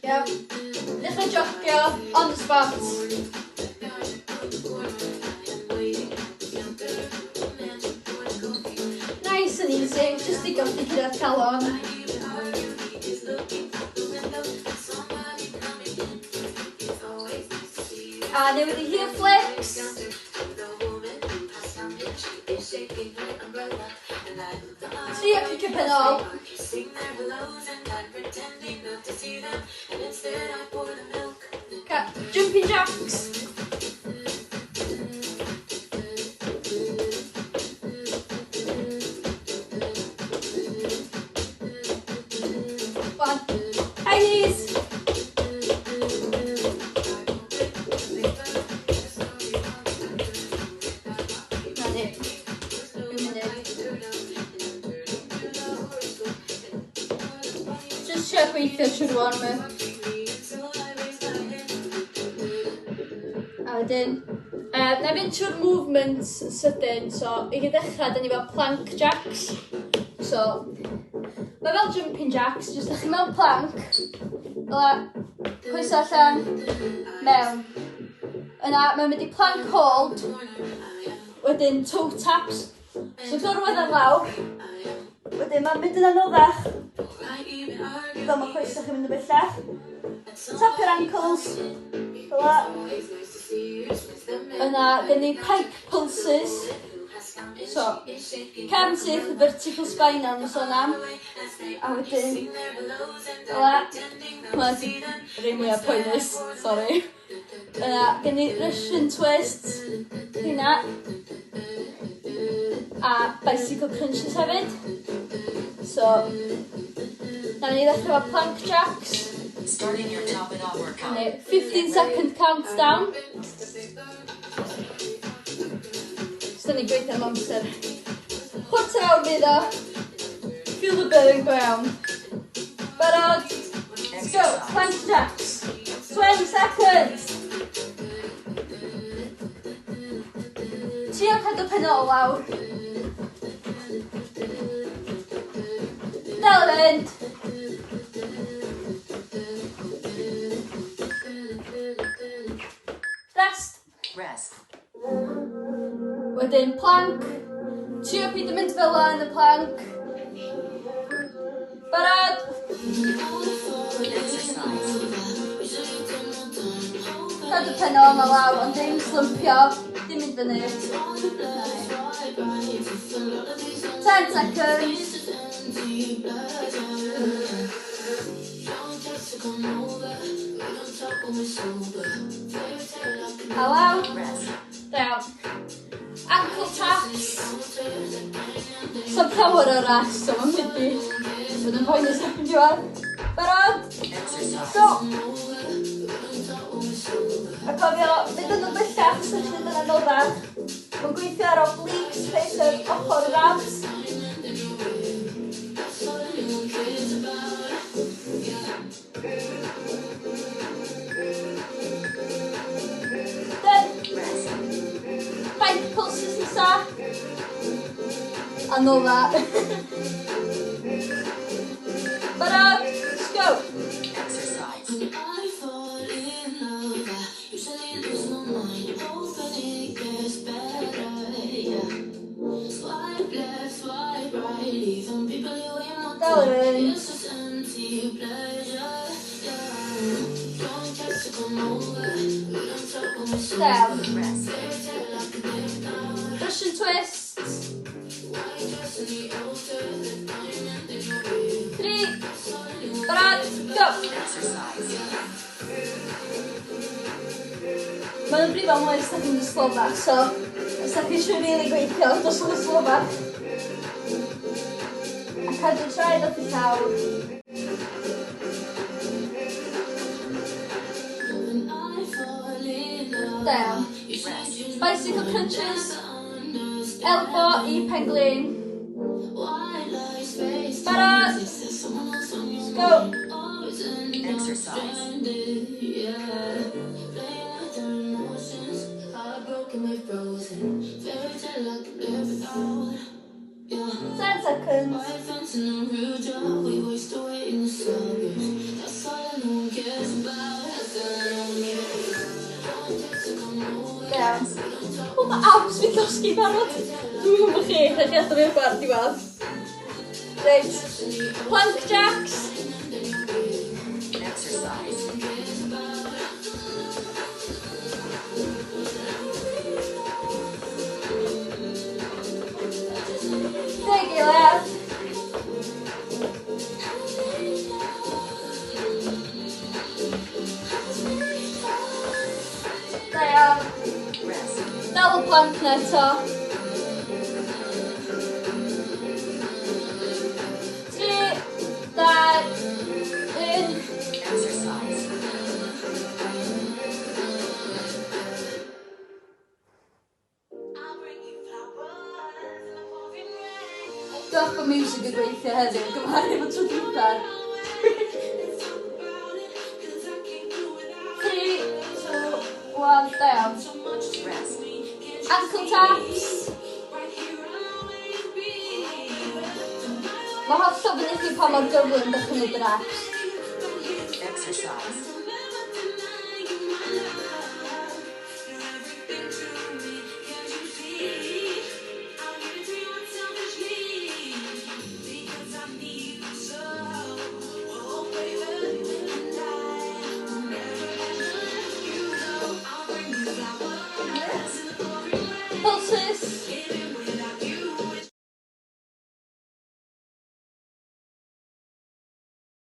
Iawn. Ddechrau jogio, on the spot. Nice and easy, just i godi curiad calon. A newid i heel flicks. Trio cicio pen ôl. Ca jumping jacks. One. High knees. Na ni. Un munud. Just trio gweithio trwy'r warm-up. A wedyn, uh, na i fynd trwy'r movements yn sydyn. So, i ddechrau, dyn ni fel plank jacks. So, mae fel jumping jacks, jyst ydych chi mewn plank, fel a, coesau allan, mewn. Yna, mae'n mynd i plank hold, wedyn toe taps. So gorwedd ar lawr. Wedyn mae'n mynd yn anoddach. Fel mae coesau chi'n mynd yn bellach. Tapio'r ankles. Fel 'a. Yna, gen ni pike pulses. So, cefn syth, vertical spine o'n i'n sôn am. A wedyn, fel 'a. Hwnna 'di rei mwya poenus, sori. Yna, gen ni Russian twists, hynna. A bicycle crunches hefyd. So, nawn ni ddechrau efo plank jacks. Starting your Tabata workout. Neu 15 second countdown. So, ni'n gweithio am amser. Chwarter awr fydd o. Feel the burn go iawn. Barod? Let's go. Plank jacks. 20 seconds. Trio cadw pen ôl lawr. Dal i fynd. Rest. Rest. Wedyn plank. Trio peidio mynd fel 'a yn y plank. Barod? Exercise. Cadw pen ôl 'ma lawr ond dim slympio, dim mynd fyny. 10 seconds. A lawr. Da iawn. Ankle taps. Sa'm llawer o rest, so ma'n mynd i fod yn poenus erbyn diwedd. Barod? Go! A cofio, mynd yn bellach os ydych chi'n mynd yn anoddach. Mae'n gweithio ar obliques, rhoi yr ochr yr abs. Done. Pike pulses nesa. Anodda. Barod? Let's go. Exercise. Dal i fynd. Down. Russian twists. 3. Barod? Go! Exercise. Maen nhw'n brifo mwy os da chi'n mynd yn slofach, so os da chi eisiau rili gweithio, dos yn slofach. A cadw traed off y llawr. Da iawn. Bicycle crunches. Elbow i pen-glin. Barod? Let's go. Exercise. 10 seconds. iawn. O, mae abs fi'n llosgi barod. Dwi'n gwybod chi, rhaid chi adael fi o'r bar diwedd. Reit, plank jacks. Exercise. Deg eiliad. Da iawn. Rest. Dal y plank na eto. 3, 2, 1. Exercise. Diolch bod music yn gweithio heddiw, gymharu efo tro dwytha. 3, 2, 1, da iawn. Rest. Ankle taps. Mae hollol fyny chi pa mor gyflym ydych chi'n gwneud y reps. Exercise.